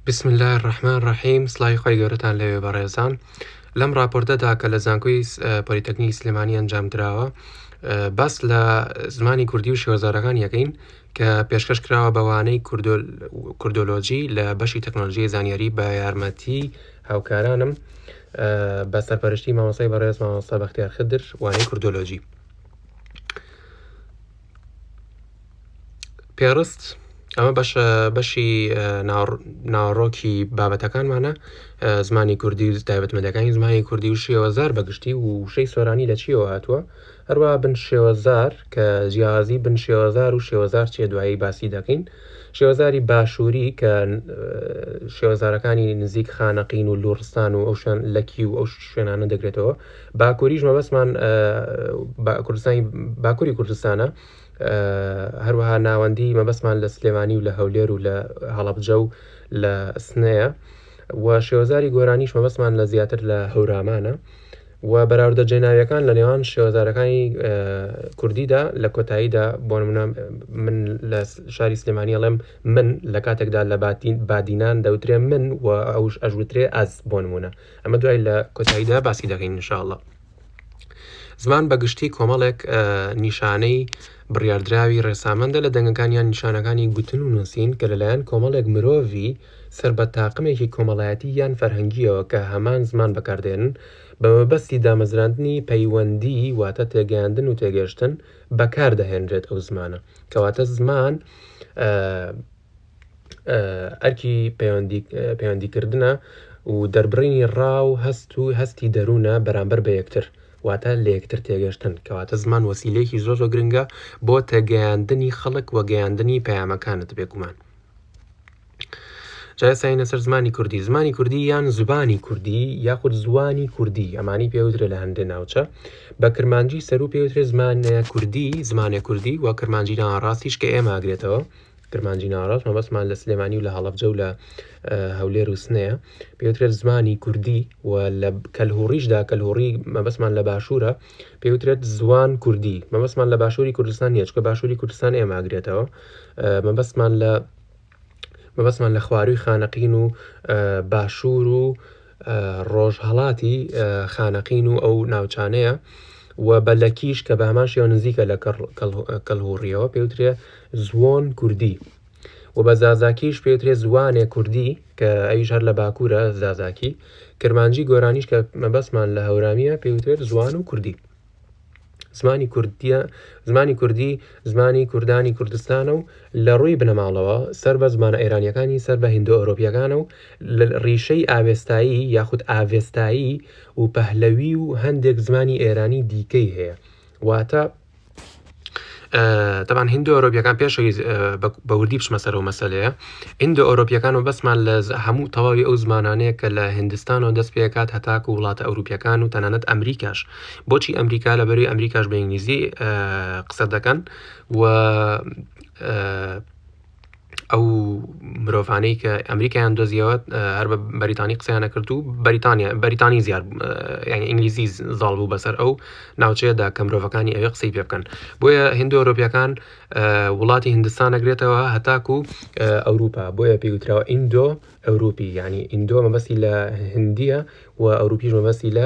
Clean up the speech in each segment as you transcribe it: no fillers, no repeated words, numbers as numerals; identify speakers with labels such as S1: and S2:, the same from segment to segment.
S1: بسم اللە الرحمن الرحیم سڵاوی خوای گەورەتان لەوێ بەڕێزان لەم راپۆرتەدا کە لە زانکۆی پۆلیتەکنیکی سلێمانی ئەنجام دراوە باس لە زمانی کوردی و شێوەزارەکان یەکەین کە پێشکەش کراوە بە وانەی کوردۆلۆجی لە بەشی تەکنۆلۆژیی زانیاری بە یارمەتی هاوکارانم بە سەرپەرشتی مامۆستای بەڕێز مامۆستا بەختیار خدر وانەی کوردۆلۆجی. پێڕست ئەمە بەشە بەشی ناوەڕۆکی بابەتەکانمانە زمانی کوردی و تایبەتمەندەکانی زمانی کوردی و شێوەزار بەگشتی و وشەی سۆرانی لە چیەوە هاتووە هەروە بن شێوەزار کە جیاوازی بن شێوەزار و شێوەزار چیە دوایی باسی دەکەین شێوەزاری باشووری کە شێوەزارەکانی نزیک خانەقین و لوڕستان و ئەو شوێن لەکی و ئەو شوێنانە دەگرێتەوە باکووریش مەبەستمان کوردستانی باکووری کوردستانە هەروەها ناوەندی مەبەستمان لە سلێمانی و لە هەولێر و لە هەڵەبجە و لە سنەیە و شێوەزاری گۆرانیش مەبەستمان لە زیاتر لە هەورامانە و بەراوردە جێناویەکان لە نێوان شێوەزارەکانی کوردیدا لە کۆتاییدا بۆ نمونە من لە شاری سلێمانی ئەڵێم من لە کاتێکدا لە بادینان دەوترێ من و ئەوش ئەژوترێ ئەز بۆ نمونە ئەمە دوای لە کۆتاییدا باسی دەکەین انشاءاللە. زمان بە گشتی کۆمەڵێک نیشانەی بڕیاردراوی ڕێسامەندە لە دەنگەکان یان نیشانەکانی گوتن و نووسین کە لەلایەن کۆمەڵێک مرۆڤی سەر بە تاقمێکی کۆمەڵایەتی یان فەرهەنگییەوە کە هەمان زمان بەکاردێنن بە مەبەستی دامەزراندنی پەیوەندی واتە تێگەیاندن و تێگەشتن بەکاردەهێنرێت ئەو زمانە کەواتە زمان ئەرکی پەیوەندیکردنە و دەربڕینی ڕا و هەست و هەستی دەروونە بەرامبەر بە یەکتر واتە لە یەکتر تێگەشتن کەواتە زمان وەسیلەیەکی زۆر زۆر گرنگە بۆ تێگەیاندنی خەڵک و گەیاندنی پەیامەکانت بێگومان جا ئێستا سەر زمانی کوردی زمانی کوردی یان زبانی کوردی یاخود زوانی کوردی ئەمانی پێوترێ لە هەندێک ناوچە بە کرمانجی سەرو پێوترێ زمانە کوردی زمانە کوردی و کرمانجی ناوەڕاستیش کە ئێمە ئەگرێتەوە کرمانجی ناوەڕاست مەبەستمان لە سلێمانی و لە هەڵەبجە و لە هەولێر و سنەیە پێوترێت زمانی کوردی و لە کەلهوڕیشدا کەلهوڕی مەبەستمان لە باشوورە پێوترێت زوان کوردی مەبەستمان لە باشووری کوردستان نییە چکە باشووری کوردستان ئێمە ئەگرێتەوە مەبەستمان لە مەبەستمان لە خواروی خانەقین و باشوور و ڕۆژهەڵاتی خانەقین و ئەو ناوچانەیە و بە لەکیش کە بە هەمان شێوە نزیکە لە کەلهوڕیەوە پێوترێ زوۆن کوردی و بە زازاکیش پێوترێ زوانێ کوردی کە ئەویش هەر لە باکوورە زازاکی کرمانجی گۆرانیش کە مەبەستمان لە هەورامیە پێوترێت زوان و کوردی. زمانی کوردیە زمانی کوردی زمانی کوردانی کوردستانە و لە ڕووی بنەماڵەوە سەر بە زمانە ئێرانیەکانی سەر بە هیندۆ ئەوروپیەکانە و لە ڕیشەی ئاوێستایی یاخود ئاڤێستایی و پەهلەوی و هەندێک زمانی ئێرانی دیکەی هەیە واتە تەبان هندۆ ئەوروپیەکان پێشەوی بە وردی بچمە سەر ئەو مەسەلەیە ئیندۆ ئەوروپیەکان و بەسمان لە هەموو تەواوی ئەو زمانانەیە کە لە هندستانەوە دەست پێکات هەتاکو وڵاتە ئەوروپیەکان و تەنانەت ئەمریکاش بۆچی ئەمریکا لە بەروی ئەمریکاش بە ئینگلیزی قسە دەکەن و ئەو مرۆڤانەی کە ئەمریکایان دۆزیەوە هەر بە بەریتانی قسەیان کرد و بەریتانیا بەریتانی زیاد یعنی ئینگلیزی زاڵ بوو بەسەر ئەو ناوچەیەدا کە مرۆڤەکانی ئەوێ قسەی پێ بکەن بۆیە هندۆ ئەوروپیەکان وڵاتی هندستان ئەگرێتەوە هەتاکو ئەوروپا بۆیە پێوتراوە ئیندۆ ئەوروپی یعنی ئیندۆ مەبەستی لە هندیە و ئەوروپیش مەبەستی لە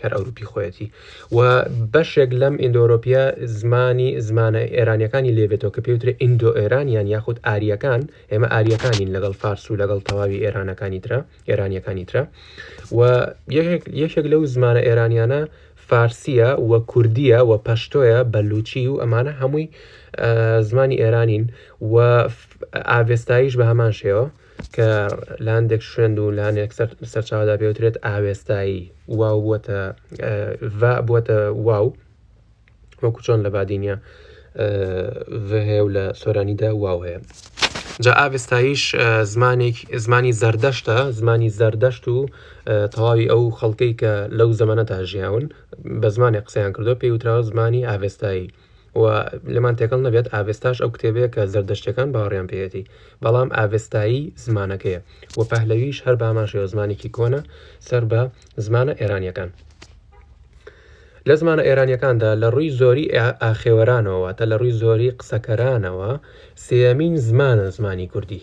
S1: هەر ئەوروپی خۆیەتی و بەشێک لەم ئیندۆرۆپیە زمانی زمانە ئێرانیەکانی لێبێتەوە کە پێوترێ ئیندۆ ئێرانیان یاخود ئاریەکان ئێمە ئاریەکانین لەگەڵ فارس و لەگەڵ تەواوی ئێرانەکانی ترە ئێرانیەکانی ترە و یەکێک لەو زمانە ئێرانیانە فارسیە و کوردیە و پەشتۆیە بەلوچی و ئەمانە هەمووی زمانی ئێرانین و ئاڤێستاییش بە هەمان شێوە کە لە هەندێک شوێن و لە هەندێک سەرچاوەدا پێوترێت ئاوێستایی واو بووەتە ڤ بووەتە واو وەکو چۆن لە بادینە ڤ هەیە و لە سۆرانیدا واو هەیە جا ئاڤێستاییش زمانێک زمانی زەردەشتە زمانی زەردەشت و تەواوی ئەو خەڵکەی کە لەو زەمەنەدا ژیاون بە زمانێک قسەیان کردو پێی وتراوە زمانی ئاڤێستایی و لێمان تێکەڵ نەبێت ئاڤێستاش ئەو کتێبەیە کە زەردەشتیەکان باوەڕیان پێیەتی بەڵام ئاڤێستایی زمانەکەیە و پەهلەویش هەر بە هەمان شێوە زمانێکی کۆنە سەر بە زمانە ئێرانیەکان. لە زمانە ئێرانیەکاندا لە ڕووی زۆری ئاخێوەرانەوە واتە لە ڕووی زۆری قسەکەرانەوە سێیەمین زمانە زمانی کوردی.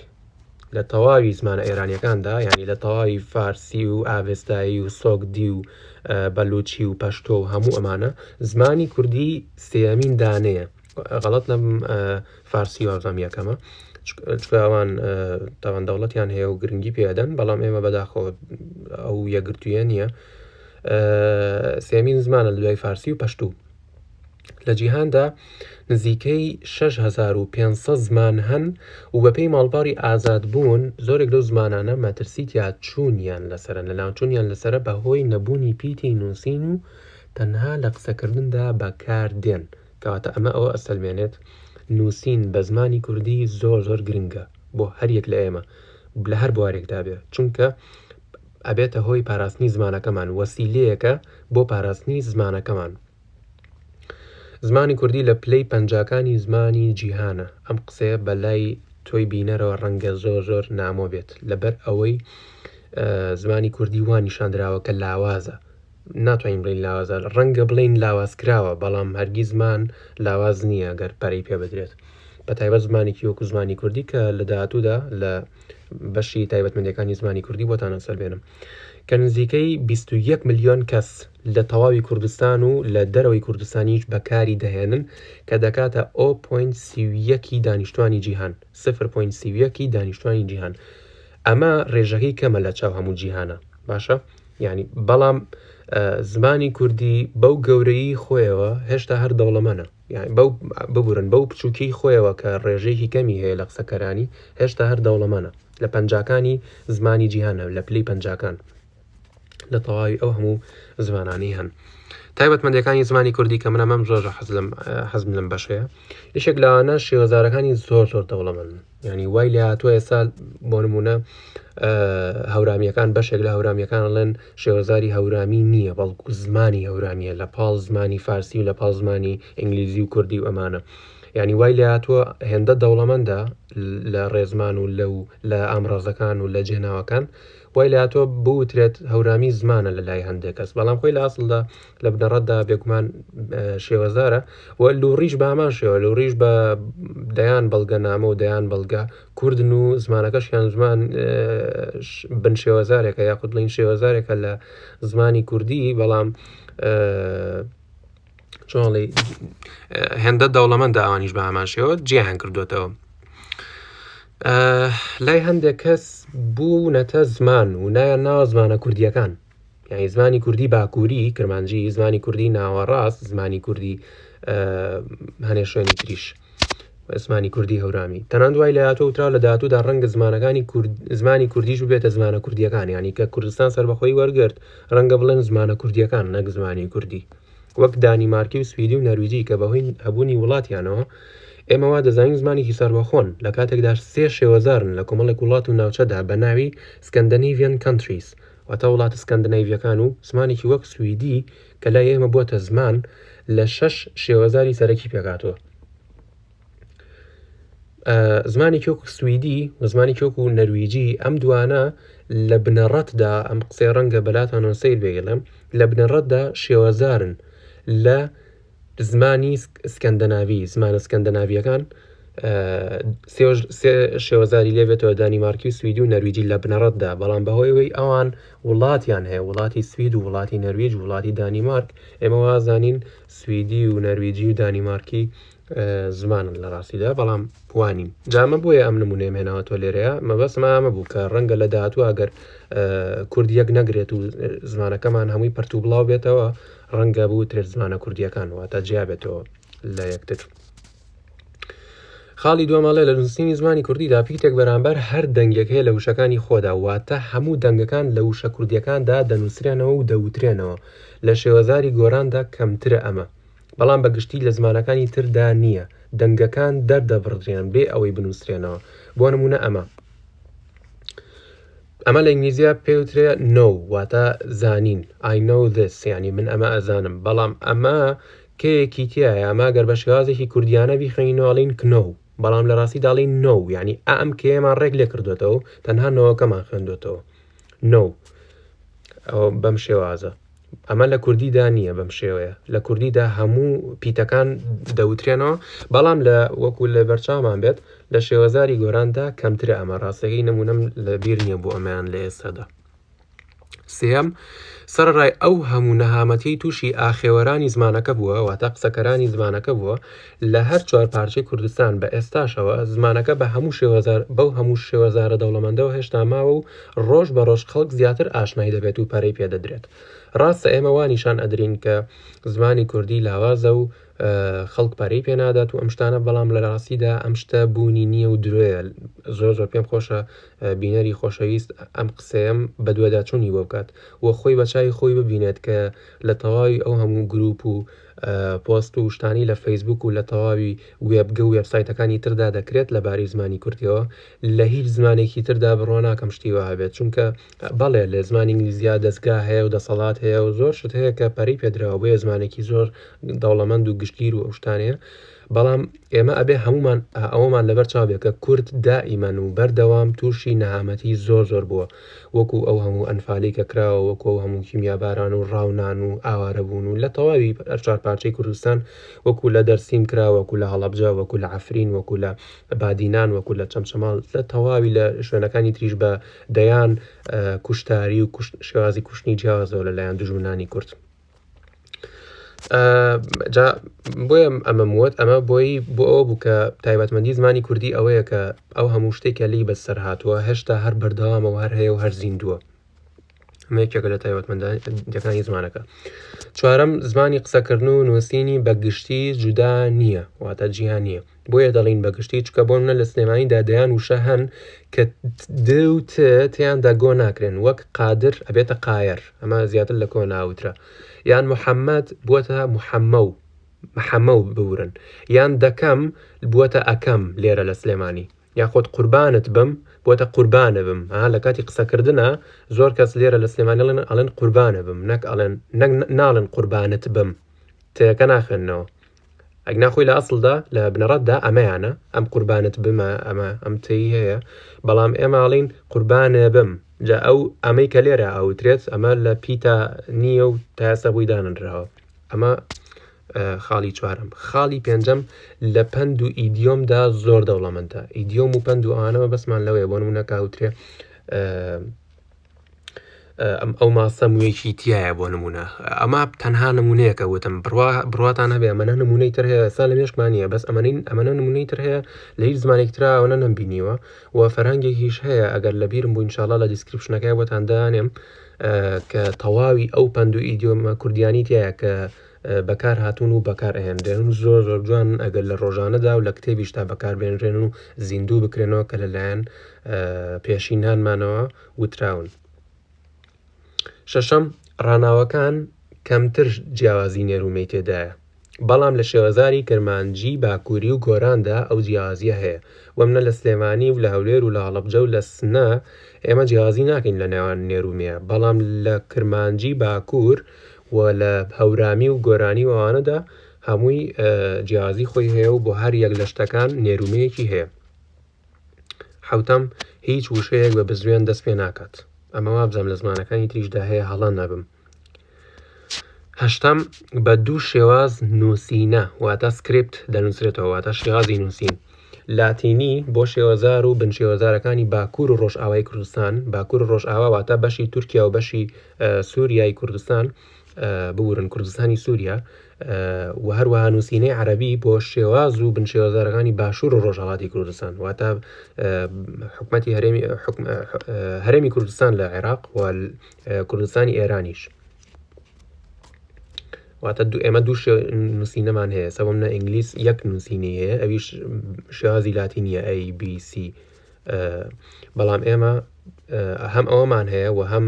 S1: لە تەواوی زمانە ئێرانیەکاندا یعنی لە تەواوی فارسی و ئاڤێستایی و سۆگدی و بەلوچی و پەشتۆ و هەموو ئەمانە زمانی کوردی سێیەمین دانەیە غەڵەت نەبم فارسی وابزانم یەکەمە چونکە ئەوان تاوان دەوڵەتیان هەیە و گرنگی پێدەن بەڵام ئێمە بەداخەوە ئەو یەکگرتوویە نییە سێمین زمانە لە دوای فارسی و پەشتوو لە جیهاندا نزیکەی 6500 زمان هەن و بەپێی ماڵپەڕی ئازادبوون زۆرێک لەو زمانانە مەترسی تیاچوونیان لەسەرە لەناوچوونیان لەسەرە بەهۆی نەبوونی پیتی نووسین و تەنها لە قسەکردندا بەکاردێن کەواتە ئەمە ئەوە ئەسەلمێنێت نووسین بە زمانی کوردی زۆر زۆر گرنگە بۆ هەر یەک لە ئێمە لە هەر بوارێکدا بێ چونکە ئەبێتە هۆی پاراستنی زمانەکەمان وەسیلەیەکە بۆ پاراستنی زمانەکەمان زمانی کوردی لە پلەی پەنجاکانی زمانی جیهانە ئەم قسەیە بەلای تۆی بینەرەوە ڕەنگە زۆر زۆر نامۆ بێت لەبەر ئەوەی زمانی کوردی وا نیشاندراوە کە لاوازە ناتوانین بڵێین لاوازە ڕەنگە بڵێین لاواز کراوە بەڵام هەرگیز زمان لاواز نییە گەر پەرەی پێ بدرێت بە تایبەت زمانێکی وەکو زمانی کوردی کە لە داهاتوودا لە بەشی تایبەتمەندەکانی زمانی کوردی بۆتان ئەسەلمێنم کە نزیکەی 21 ملیۆن کەس لە تەواوی کوردستان و لە دەرەوەی کوردستانیش بەکاری دەهێنن کە دەکاتە 0.31 دانیشتوانی جیهان 0.31 دانیشتوانی جیهان ئەمە ڕێژەکەی کەمە لە چاو هەموو جیهانە باشە یعنی بەڵام زمانی کوردی بەو گەورەیی خۆیەوە هێشتا هەر دەوڵەمەنە یعنی بەو ببورن بەو بچووکی خۆیەوە کە ڕێژەیەکی کەمی هەیە لە قسەکەرانی هێشتا هەر دەوڵەمەنە لە پەنجاکانی زمانی جیهانە لە پلەی پەنجاکان لە تەواوی ئەو هەموو زمانانی هەن تایبەتمەندەکانی زمانی کوردی کە من ئەمەم زۆر حەزم حەزم لەم بەشەیە یەکێک لەوانە شێوەزارەکانی زۆر زۆر دەوڵەمەندن یعنی وای لێ هاتووە ئێستا بۆ نمونە هەورامیەکان بەشێک لە هەورامیەکان ئەڵێن شێوەزاری هەورامی نییە بەڵکو زمانی هەورامیە لە پاڵ زمانی فارسی و لە پاڵ زمانی ئینگلیزی و کوردی و ئەمانە یعنی وای لێ هاتووە هێندە دەوڵەمەندە لە ڕێزمان و لەو لە ئامرازەکان و لە جێناوەکان وای لێ هاتووە بوترێت هەورامی زمانە لە لای هەندێک کەس بەڵام خۆی لە ئەسڵدا لە بنەڕەتدا بێگومان شێوەزارە و لوڕیش بە هەمان شێوە لوڕیش بە دەیان بەڵگەنامە و دەیان بەڵگە کوردن و زمانەکەشیان زمان بن شێوەزارێکە یاخود بڵین شێوەزارێکە لە زمانی کوردی بەڵام چۆڵی هێندە دەوڵەمەندە ئەوانیش بە هەمان شێوە جیان کردوێتەوە لای هەندێک کەس بوونەتە زمان و نایان ناوە زمانە کوردیەکان یعنی زمانی کوردی باکووری کرمانجی زمانی کوردی ناوەڕاست زمانی کوردی هەنێ شوێنی تریش زمانی کوردی هەورامی تەنان دوای لە هاتووە وترا لە داهاتوودا ڕەنگە زمانەکانی کورد زمانی کوردیش ببێتە زمانە کوردیەکان یعنی کە کوردستان سەربەخۆی وەرگرت ڕەنگە بڵێن زمانە کوردیەکان نەک زمانی کوردی وەک دانیمارکی و سویدی و نەرویجی کە بەهۆی هەبوونی وڵاتیانەوە ئێمە وا دەزانین زمانێکی سەربەخۆن لە کاتێکدا سێ شێوەزارن لە کۆمەڵێک وڵات و ناوچەدا بە ناوی Scandinavian countries واتە وڵاتە سکەندنەیڤیەکان و زمانێکی وەک سویدی کە لای ئێمە بووەتە زمان لە شەش شێوەزاری سەرەکی پێکهاتووە. زمانێکی وەکو سویدی و زمانێکی وەکو نەرویجی ئەم دوانە لە بنەڕەتدا ئەم قسەی ڕەنگە بەلاتانەوە سەیر بێگەڵێم لە بنەڕەتدا شێوەزارن لە زمانی سکەندەناوی زمانە سکەندەناویەکان سێ شێوەزاری لێبێتەوە دانیمارکی و سویدی و نەرویجی لە بنەڕەتدا بەڵام بەهۆی ئەوەی ئەوان وڵاتیان هەیە وڵاتی سوید و وڵاتی نەرویج وڵاتی دانیمارک ئێمە وازانین سویدی و نەرویجی و دانیمارکی زمانن لە ڕاستیدا بەڵام وانین جامە بۆیە ئەم نمونەیەم هێناوە تۆ لێرەیە مەبەستم ئامە بوو کە ڕەنگە لە داهاتوو ئەگەر کورد یەک نەگرێت و زمانەکەمان هەمووی پەرت و بڵاو بێتەوە ڕەنگە بوترێت زمانە کوردیەکان واتە جیا بێتەوە لە یەکتر. خاڵی دووەم ئەڵێ لە نووسینی زمانی کوردیدا پیتێک بەرامبەر هەر دەنگێک هەیە لە وشەکانی خۆدا واتە هەموو دەنگەکان لە وشە کوردیەکاندا دەنووسرێنەوە و دەوترێنەوە لە شێوەزاری گۆراندا کەمترە ئەمە بەڵام بە گشتی لە زمانەکانی تردا نییە دەنگەکان دەردەبڕدرێن بێ ئەوەی بنووسرێنەوە بۆ نموونە ئەمە ئەمە لە ئینگلیزیا پێوترێ know واتە زانین I know this یعنی من ئەمە ئەزانم بەڵام ئەمە کەیەکی تایە ئەمە گەر بە شێوازێکی کوردیانە بیخوێنینەوە ئەڵێین کنۆ بەڵام لە ڕاستیدا ئەڵێین know یعنی ئا ئەم کەیەمان ڕێک لێ کردوێتەوە تەنها نۆەکەمان خوێندوێتەوە know ئەوە بەم شێوازە ئەمە لە کوردیدا نییە بەم شێوەیە لە کوردیدا هەموو پیتەکان دەوترێنەوە بەڵام لە وەکو لە بەرچاومان بێت لە شێوەزاری گۆراندا کەمترە ئەمە ڕاستەکەی نمونەم لە بیر نییە بۆ ئەمەیان لە ئێستادا. سێیەم، سەرەڕای ئەو هەموو نەهامەتیەی تووشی ئاخێوەرانی زمانەکە بووە، واتە قسەکەرانی زمانەکە بووە، لە هەر چوارپارچەی کوردستان بە ئێستاشەوە زمانەکە بە هەموو شێوەزار بەو هەموو شێوەزارە دەوڵەمەندەوە هێشتا ماوە و ڕۆژ بە ڕۆژ خەڵک زیاتر ئاشنای دەبێت و پەرەی پێ دەدرێت. ڕاستە ئێمە وا نیشان ئەدرین کە زمانی کوردی لاوازە و خەڵک پارەی پێ نادات و ئەم شتانە بەڵام لە ڕاستیدا ئەم شتە بوونی نییە و درۆیە زۆر زۆر پێم خۆشە بینەری خۆشەویست ئەم قسەیەم بەدواداچوونی بۆ بکات و خۆی بە چاوی خۆی ببینێت کە لە تەواوی ئەو هەموو گروپ و پۆست و شتانی لە فەیسبوک و لە تەواوی وێبگە و وێبسایتەکانی تردا دەکرێت لەبارەی زمانی کوردیەوە لە هیچ زمانێکی تردا بڕوا ناکەم شتی وا هەبێت چونکە بەڵێ لە زمانی ئینگلیزیا دەستگا هەیە و دەسەڵات هەیە و زۆر شت هەیە کە پەرەی پێدراوە بۆیە زمانێکی زۆر دەوڵەمەند و گشتگیر و ئەو شتانەیە بەڵام ئێمە ئەبێ هەمومان ئەوەمان لەبەر چاو بێ کە کورد دائیمەن و بەردەوام تووشی نەهامەتی زۆر زۆر بووە وەکو ئەو هەموو ئەنفالی کە کراوە وەکو ئەو هەموو کیمیاباران و ڕاونان و ئاوارەبوون و لە تەواوی هەرچوار پارچەی کوردستان وەکو لە دەرسیم کرا وەکو لە هەڵەبجە وەکو لە عەفرین وەکو لە بادینان وەکو لە چەمچەماڵ لە تەواوی لە شوێنەکانی تریش بە دەیان کوشتاری و شێوازی کوشتنی جیاوازەوە لەلایەن دوژمنانی کورد. جا بۆیە ئەمەم وت ئەمە بۆی بۆ ئەوە بوو کە تایبەتمەندی زمانی کوردی ئەوەیە کە ئەو هەموو شتێک کە لی بەسەر هاتووە هێشتا هەر بەردەوامە و هەر هەیە و هەر زیندووە ئەمە یەکێکە لە تایبەتمەندەکانی زمانەکە چوارەم زمانی قسەکردن و نووسینی بە گشتی جودا نییە واتە جیهان نییە بۆیە دەڵین بە گشتی چکە بۆ منە لە سلێمانیدا دەیان وشە هەن کە د و ت تیاندا گۆ ناکرێن وەک قادر ئەبێتە قایەر ئەمە زیاتر لە کۆ ناوترە یان محەممەد بووەتە محەممە و محەممە و ببورن یان دەکەم بووەتە ئەکەم لێرە لە سلێمانی یاخود قوربانت بم بووەتە قوربانە بم ها لە کاتی قسەکردنا زۆر کەس لێرە لە سلێمانی ئەڵێن ئەڵێن قوربانە بم نەک ئەڵێن نەک ناڵێن قوربانت بم تێەکە ناخوێننەوە ئەگنا خۆی لە ئەسڵدا لە بنەڕەتدا ئەمەیانە ئەم قوربانت بمە ئەمە ئەم تێی هەیە بەڵام ئێمە ئەڵین قوربانێ بم جا ئەو ئەمەی کە لێرە ئەوترێت ئەمە لە پیتە نییە و تا ئێستا بۆی دانەنراوە ئەمە خاڵی چوارەم خاڵی پێنجەم لە پەند و ئیدیۆمدا زۆر دەوڵەمەندە ئیدیۆم و پەند و ئەوانەوە بەسمان لەوەیە بۆ نمونە کاوترێ ئەم ئەو ماسە موویەکی تایە بۆ نمونە ئەمە تەنها نمونەیەکە وتم بڕوا بڕواتان هەبێ ئەمەە نمونەی تر هەیە سا لە مێشکمان نییە بەس ئەمەنین ئەمەە نمونەی تر هەیە لە هیچ زمانێک ترا ئەوەنە نەمبینیوە و فەرهەنگێکیش هەیە ئەگەر لە بیرم بوو ئینشاڵڵا لە description ەکەی بۆتان دانێم کە تەواوی ئەو پەند و ئیدیۆمە کوردیانی تایە کە بەکار هاتوون و بەکار ئەهێنرێن و زۆر زۆر جوان ئەگەر لە ڕۆژانەدا و لە کتێبیشدا بەکاربێنرێن و زیندوو بکرێنەوە کە لەلایەن پێشینانمانەوە وتراون. شەشەم، ڕاناوەکان کەمتر جیاوازی نێر و مێی تێدایە، بەڵام لە شێوەزاری کرمانجی باکووری و گۆراندا ئەو جیاوازییە هەیە. وەمنە لە سلێمانی و لە هەولێر و لە هەڵەبجە و لە سنە ئێمە جیاوازی ناکەین لە نێوان نێر و مێ، بەڵام لە کرمانجی باکوور و لە هەورامی و گۆرانی و ئەوانەدا هەمووی جیاوازی خۆی هەیە و بۆ هەر یەک لە شتەکان نێر و مێیەکی هەیە. حەوتەم، هیچ وشەیەک بە بزوێن دەست پێ ناکات. ئەمە وابزانم لە زمانەکانی تریشدا هەیە هەڵە نەبم. هەشتەم، بە دوو شێواز نووسینە واتە script دەنووسرێتەوە واتە شێوازی نووسین. لاتینی بۆ شێوەزار و بنشێوەزارەکانی باکوور و ڕۆژئاوای کوردستان، باکوور و ڕۆژئاوا واتە بەشی تورکیا و بەشی سووریای کوردستان، ببورن کوردستانی سووریا و هەروەها نووسینەی عەرەبی بۆ شێواز و بنشێوەزارەکانی باشوور و ڕۆژهەڵاتی کوردستان واتە حکومەتی هەرێمی هەرێمی کوردستان لە عێراق و کوردستانی ئێرانیش واتە دوو ئێمە دوو نووسینەمان هەیە سەبم نە ئینگلیس یەک نووسینی هەیە ئەویش شێوازی لاتینیە A B C بەڵام ئێمە هەم ئەوەمان هەیە و هەم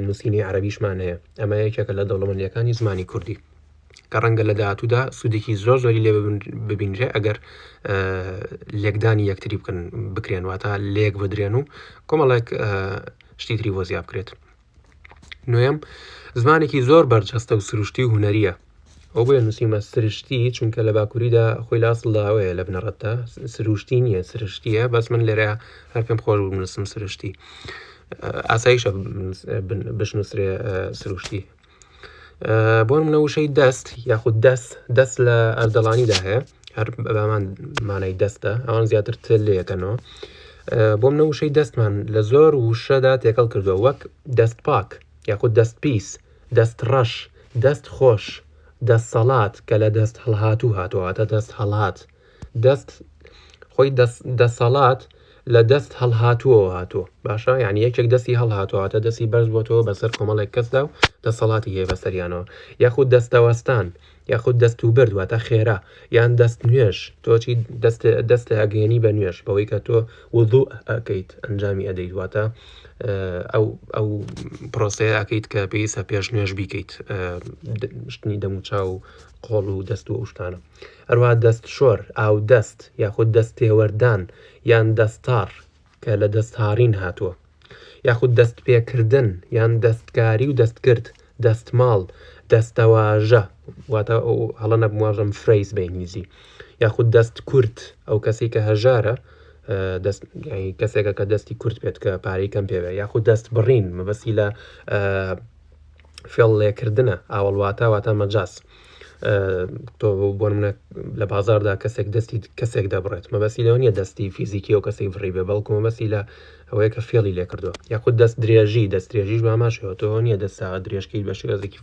S1: نووسینی عەربیشمان هەیە ئەمە یەکێکە لە دەوڵەمەندیەکانی زمانی کوردی کە ڕەنگە لە داهاتوودا سوودێکی زۆر زۆری لێ ببینرێ ئەگەر لێکدانی یەکتری بکەن بکرێن واتە لێک بدرێن و کۆمەڵێک شتی تری بۆ زیاد بکرێت. نۆیەم، زمانێکی زۆر بەرجەستە و سروشتی و هونەرییە. ئەو بۆیە نووسیومە سرشتی چونکە لە باکووریدا خۆی لە ئەسڵدا ئەوەیە لە بنەڕەتدا سروشتی نییە سرشتییە بەس من لێرە هەر پێم خۆش بوو بنووسم سرشتی ئاساییشە بشنووسرێ سروشتی. بۆ نمونە وشەی دەست یاخود دەست دەست لە ئەردەڵانیدا هەیە. هەر بەمان مانای دەستە ئەوان زیاتر ت لێکەنەوە بۆ منە وشەی دەستمان لە زۆر وشەدا تێکەڵ کردووە وەک دەست پاک یاخود دەست پیس دەست ڕەش دەست خۆش دەسەڵات کە لە دەست هەڵهاتوو هاتووە واتە دەست هەڵهات دەست خۆی دەسەڵات لە دەست هەڵهاتووەوە هاتووە باشە یعنی یەکێک دەستی هەڵهاتووە واتە دەستی بەرز بۆتەوە بەسەر کۆمەڵێک کەسدا و دەسەڵاتی هەیە بەسەریانەوە یاخود دەستەوەستان یاخود دەست و برد واتە خێرا یان دەست نوێژ تۆ چی دەست دەست ئەگەیەنی بە نوێژ بەوەی کە تۆ وضوء ئەکەیت ئەنجامی ئەدەیت واتە ئەو ئەو پرۆسەیە ئەکەیت کە پێویستە پێش نوێژ بیکەیت شتنی دەموچاو و قۆڵ و دەست و ئەو شتانە هەروەها دەست شۆر ئاو دەست یاخود دەست تێوەردان یان دەستاڕ کە لە دەست هاڕین هاتووە یاخود دەست پێکردن یان دەستکاری و دەستکرد دەستماڵ دەستەواژە واتە هەڵە نەبم واژەم phrase بە ئینگلیزی یاخود دەست کورت ئەو کەسی کە هەژارە دەست کەسێکە کە دەستی کورت بێت کە پارەی کەم پێ بێ یاخود دەست بڕین مەبەستی لە فێڵ لێکردنە ئاوەڵواتا واتە مەجاز تۆ بۆ منە لە بازاردا کەسێک دەستی کەسێک دەبڕێت مەبەستی لەوە نییە دەستی فیزیکی و کەسی بڕی بێ بەڵکو مەبەستی لە ئەوەیە کە فێڵی لێ کردووە یاخود دەست درێژی دەست درێژیش بە هەمان شێوە تۆ نییە دەست درێژکەیت بە شێوازێکی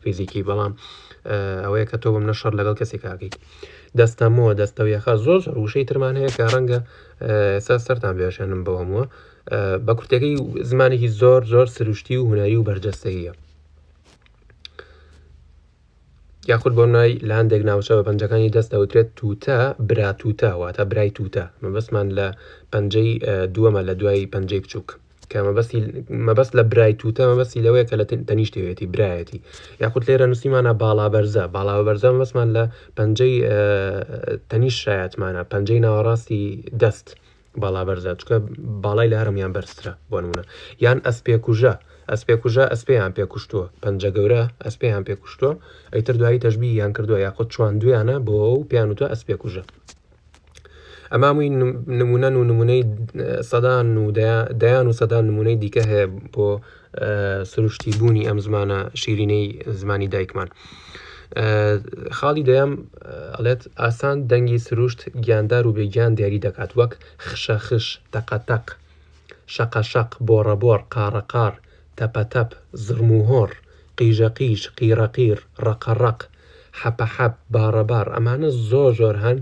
S1: فیزیکی بەڵام ئەوەیە کە تۆ بم نە شەڕ لەگەڵ کەسێک کاکەیت دەستەمۆ دەستەویەخە زۆر زۆر وشەی ترمان هەیە کە ڕەنگە ئێستا سەرتان بێشێنم بۆ هەمووە بە کورتەکەی زمانێکی زۆر زۆر سروشتی و هونەری و بەرجەستەیە یاخود بۆ نای لە هەندێک ناوچە بە پەنجەکانی دەست دەوترێت تووتە برا تووتە واتە برای تووتە مەبەستمان لە پەنجەی دووەمە لە دوای پەنجەی بچووک کە مەبەستی مەبەست لە برای تووتە مەبەستی لەوەیە کە لە تەنیشتێتی برایەتی یاخود لێرە نووسیمانە باڵا بەرزە باڵا بەرزە مەبەستمان لە پەنجەی تەنیشت شایەتمانە پەنجەی ناوەڕاستی دەست باڵا بەرزە چونکە باڵای لە هەرمیان بەرزترە بۆ نمونە یان ئەسپێکوژە ئەسپێکوژە ئەسپێیان پێکوشتووە پەنجە گەورە ئەسپێیان پێکوشتووە ئەیتر دوایی تەشبیهیان کردووە یاخود چواندویانە بۆ و پێیان وتووە ئەسپێکوژە ئەمە هەمووی نمونەن و نمونەی سەدان و دەیان و سەدان نمونەی دیکە هەیە بۆ سروشتی بوونی ئەم زمانە شیرینەی زمانی دایکمان. خاڵی دەیەم ئەڵێت ئاسان دەنگی سروشت گیاندار و بێگیان دیاری دەکات وەک خشەخش، تەقەتەق، شەقەشەق، بۆڕەبۆڕ، قاڕەقاڕ، تەپەتەپ، زڕموهۆڕ، قیژەقیژ، قیڕەقیڕ، ڕەقەڕەق، حەپەحەپ، باڕەباڕ، ئەمانە زۆر زۆر هەن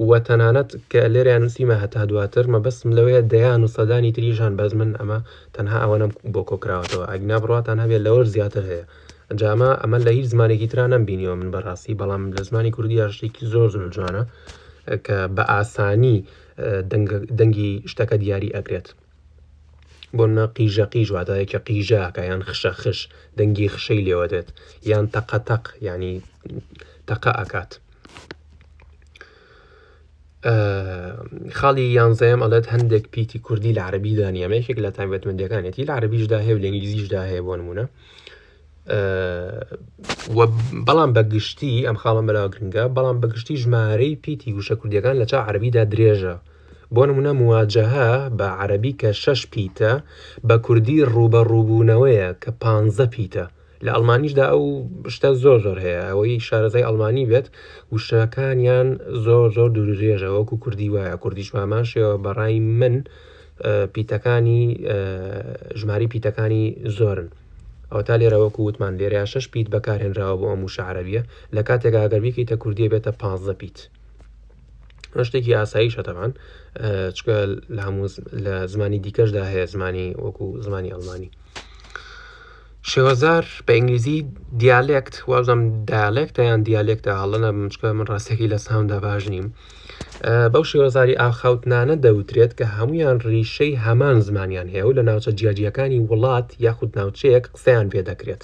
S1: و تەنانەت کە لێرەیا نووسیمە هەتا دواتر مەبەستم لەوەیە دەیان و سەدانی تریش هەن بەس من ئەمە تەنها ئەوەنەم بۆ کۆکراوەتەوە ئەگینا بڕواتان هەبێت لەوەش زیاتر هەیە جا ئەمە ئەمە لە هیچ زمانێکی ترا نەمبینیوە من بەڕاستی بەڵام لە زمانی کوردیدا شتێکی زۆر زۆر جوانە کە بە ئاسانی دەنگی شتەکە دیاری ئەکرێت. بۆ نمونە قیژە قیژ واتە یەکێ قیژە ئەکا یان خشە خش دەنگی خشەی لێوە دێت یان تەقە تەق یانی تەقە ئەکات. خاڵی یانزەیەم ئەڵێت هەندێک پیتی کوردی لە عەرەبیدا نییە ئەمە یەکێک لە تایبەتمەندیەکانێتی لە عەرەبیشدا هەیە و لە ئینگلیزیشدا هەیە بۆ نمونە بەڵام بە گشتی ئەم خاڵم بەلاوە گرنگە بەڵام بە گشتی ژمارەی پیتی وشە کوردیەکان لە چاو عەرەبیدا درێژە بۆ نمونە مواجهە بە عەرەبی کە شەش پیتە بە کوردی ڕووبەڕووبوونەوەیە کە پانزە پیتە لە ئەڵمانیشدا ئەو شتە زۆر زۆر هەیە ئەوەی شارەزای ئەڵمانی بێت وشەکانیان زۆر زۆر دوورودرێژە وەکو کوردی وایە کوردیش بەهەمان شێوە بەڕای من پیتەکانی ژماری پیتەکانی زۆرن ئەوەتا لێرە وەکو وتمان لێرەیا شەش پیت بەکارهێنراوە بۆ ئەم وشە عەرەبیە لە کاتێکا ئەگەر بیکەیتە کوردیە بێتە پانزە پیت شتێکی ئاساییشە تەبان چکە لە هەموو لە زمانی دیکەشدا هەیە زمانی وەکو زمانی ئەڵمانی شێوەزار بە ئینگلیزی dialect وابزانم dialect ە یان dialect ە هەڵە نەبم چکە من ڕاستەکەی لە ساوندا باش نیم بەو شێوەزاری ئاخاوتنانە دەوترێت کە هەمویان ڕیشەی هەمان زمانیان هەیە و لە ناوچە جیاجیەکانی وڵات یاخود ناوچەیەک قسەیان پێ دەکرێت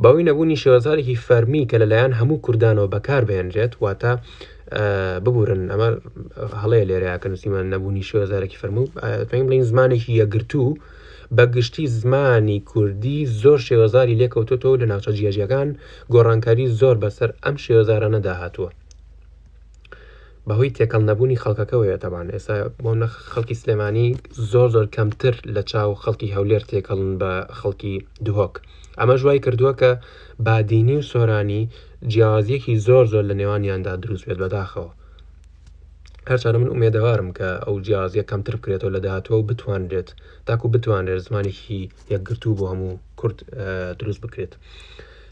S1: بەهۆی نەبوونی شێوەزارێکی فەرمی کە لەلایەن هەموو کوردانەوە بەکاربهێنرێت واتە ببورن ئەمە هەڵەیە لێرەیە کە نووسیمان نەبوونی شێوەزارێکی فەرموو توانین بڵێین زمانێکی یەکگرتوو بە گشتی زمانی کوردی زۆر شێوەزاری لێکەوتۆتەوە لە ناوچە جیاجیاکان گۆڕانکاری زۆر بەسەر ئەم شێوەزارانەدا هاتووە. بەهۆی تێکەڵ نەبوونی خەڵکەکەوەیە تەبان ئێستا بۆ نە خەڵکی سلێمانی زۆر زۆر کەمتر لە چاو خەڵکی هەولێر تێکەڵن بە خەڵکی دهۆک ئەمەش وای کردووە کە بادینی و سۆرانی جیاوازیەکی زۆر زۆر لە نێوانیاندا دروست بێت بەداخەوە هەرچەندە من ئومێدەوارم کە ئەو جیاوازیە کەمتر بکرێتەوە لە داهاتووە و بتوانرێت تاکو بتوانرێت زمانێکی یەکگرتوو بۆ هەموو کورد دروست بکرێت.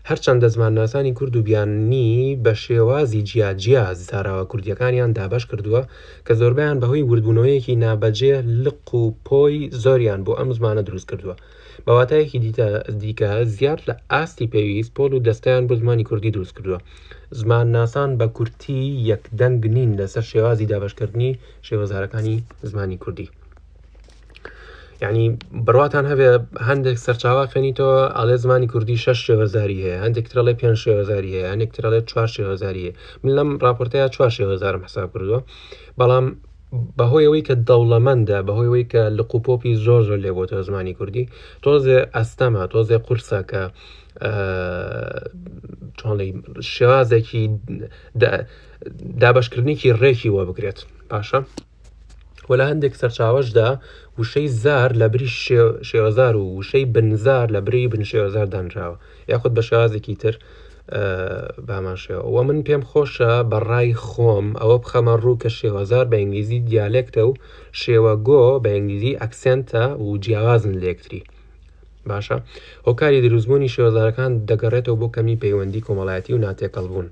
S1: هەرچەندە زمانناسانی کورد و بیانی بە شێوازی جیاجیا زاراوە کوردییەکانیان دابەش کردووە کە زۆربەیان بەهۆی وردبوونەوەیەکی نابەجێ لق و پۆی زۆریان بۆ ئەم زمانە دروست کردووە. بە واتایەکی دیکە زیاد لە ئاستی پێویست پۆل و دەستەیان بۆ زمانی کوردی دروست کردووە. زمانناسان بە کورتی یەکدەنگ نین لەسەر شێوازی دابەشکردنی شێوەزارەکانی زمانی کوردی. یعنی بڕواتان هەبێ هەندێک سەرچاوە خوێنیتەوە ئەڵێ زمانی کوردی شەش شێوەزاری هەیە هەندێک ترەڵێ پێنج شێوەزاری هەیە هەندێک ترەڵێ چوار شێوەزاری هەیە من لەم راپۆرتەیە چوار شێوەزارم حساب کردووە بەڵام بەهۆی ئەوەی کە دەوڵەمەندە بەهۆی ئەوەی کە لق و پۆپی زۆر زۆر لێ بۆتەوە زمانی کوردی تۆزێ ئەستەمە تۆزێ قورسە کە چۆنڵی شێوازێکی دابشکردنێکی ڕێکی وە بکرێت باشە و لە هەندێک سەرچاوەشدا وشەی زار لە بری شێوەزار و وشەی بنزار لە بری بن شێوەزار دانراوە یاخود بە شێوازێکی تر بامان شێوە وە من پێم خۆشە بە ڕای خۆم ئەوە بخەمە ڕوو کە شێوەزار بە ئینگلیزی dialect ە و شێوەگۆ بە ئینگلیزی accent ە و جیاوازن لە یەکتری باشە هۆکاری دروستبوونی شێوەزارەکان دەگەڕێتەوە بۆ کەمی پەیوەندی کۆمەڵایەتی و ناتێکەڵبوون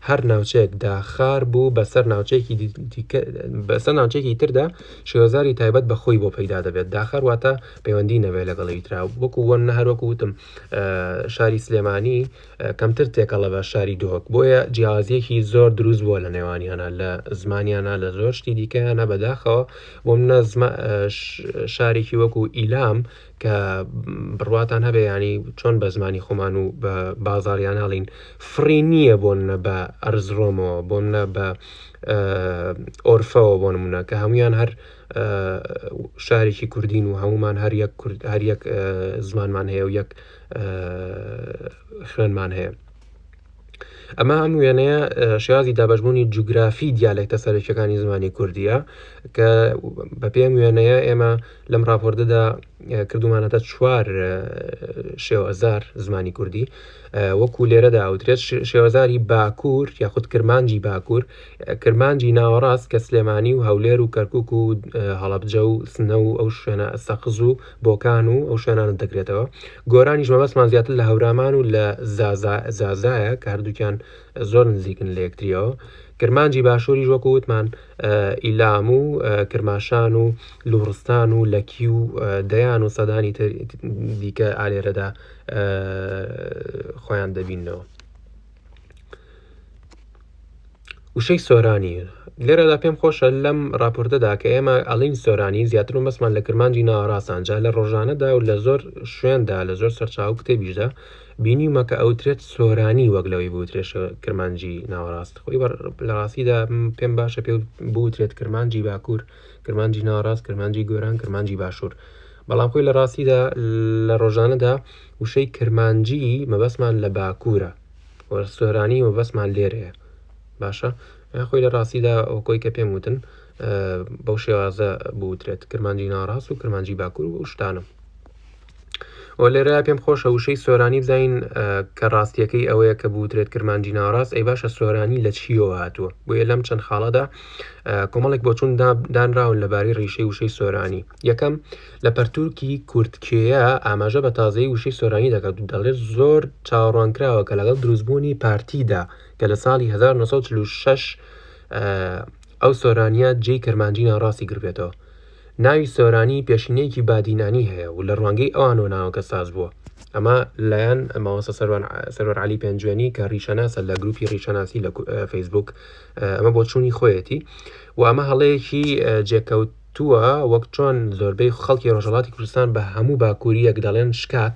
S1: هەر ناوچەیەک داخار بوو بەسەر ناوچەیەکی دیکە بەسەر ناوچەیەکی تردا شێوەزاری تایبەت بە خۆی بۆ پەیدا دەبێت داخار واتە پەیوەندی نەبێت لەگەڵ ئەویترا وەکو وەن هەروەکو وتم شاری سلێمانی کەمتر تێکەڵە بە شاری دهۆک بۆیە جیاوازیەکی زۆر دروست بووە لە نێوانیانە لە زمانیانە لە زۆر شتی دیکەیانە بەداخەوە بۆ منە شارێکی وەکو ئیلام کە بڕواتان هەبێ ینی چۆن بە زمانی خۆمان و بە بازاریان هەڵین فڕی نییە بۆ نە بە ئەرزڕۆمەوە بۆ نە بە ئۆرفەوە بۆ نمونە کە هەمویان هەر شارێکی کوردین و هەمومان هەر یەک کورد هەر یەک زمانمان هەیە و یەک خوێنمان هەیە. ئەمە ئەم وێنەیە شێوازی دابەشبوونی جوگرافی دیالێکتە سەرەکیەکانی زمانی کوردیە کە بە پێم وێنەیە ئێمە لەم راپۆرتەدا کردومانەتە چوار شێوەزار زمانی کوردی وەکو لێرەدا ئەوترێت شێوەزاری باکوور یاخود کرمانجی باکوور کرمانجی ناوەڕاست کە سلێمانی و هەولێر و کەرکک و هەڵەبجە و سنە و ئەو شوێنە سەقز و بۆکان و ئەو شوێنانە دەگرێتەوە گۆرانیش مەبەستمان زیاتر لە هەورامان و لە زازایە کە هەردووکیان زۆر نزیکن لە یەکتریەوە کرمانجی باشووریش وەکو وتمان ئیلام و کرماشان و لوڕستان و لەکی و دەیان و سەدانی تر دیکە ئالێرەدا خۆیان دەبینەوە. وشەی سۆرانی لێرەدا پێم خۆشە لەم راپۆرتەدا کە ئێمە ئەڵین سۆرانی زیاتر و مەسمان لە کرمانجی ناوەڕاستان جا لە ڕۆژانەدا و لە زۆر شوێندا لە زۆر سەرچاو و کتێبیشدا بینیومە کە ئەوترێت سۆرانی وەک لەوەی بوترێت کرمانجی ناوەڕاست خۆی لە ڕاستیدا پێم باشە پێ بوترێت کرمانجی باکوور کرمانجی ناوەڕاست کرمانجی گۆران کرمانجی باشوور بەڵام خۆی لە ڕاستیدا لە ڕۆژانەدا وشەی کرمانجی مەبەستمان لە باکوورە سۆرانی مەبەستمان لێرەیە باشە خۆی لە ڕاستیدا وەکۆی کە پێم وتن بەو شێوازە بوترێت کرمانجی ناڕاست و کرمانجی باکوور و شتانە و لێرە پێم خۆشە وشەی سۆرانی بزانین کە ڕاستیەکەی ئەوەیە کە بوترێت کرمانجی ناڕاست ئەی باشە سۆرانی لە چیەوە هاتووە بۆیە لەم چەند خاڵەدا کۆمەڵێک بۆچون دانراون لەبارەی ڕیشەی وشەی سۆرانی یەکەم لە پەرتووکی کوردکێیە ئاماژە بە تازەیی وشەی سۆرانی دەکات و دەڵێت زۆر چاوەڕوانکراوە کە لەگەڵ دروستبوونی پارتیدا کە لە ساڵی 1946 ئەو سۆرانیە جێی کرمانجی ناوەڕاستی گربێتەوە. ناوی سۆرانی پێشینەیەکی بادینانی هەیە و لە ڕوانگەی ئەوانەوە ناوەکە ساز بووە. ئەمە لایەن مامۆستا سەروەر عەلی پێنجوێنی کە ڕیشەناسە لە گروپی ڕیشەناسی لە فەیسبوک ئەمە بۆچوونی خۆیەتی و ئەمە هەڵەیەکی جێکەوت تووە وەک چۆن زۆربەی خەڵکی ڕۆژهەڵاتی کوردستان بە هەموو باکوورییەک دەڵێن شکاک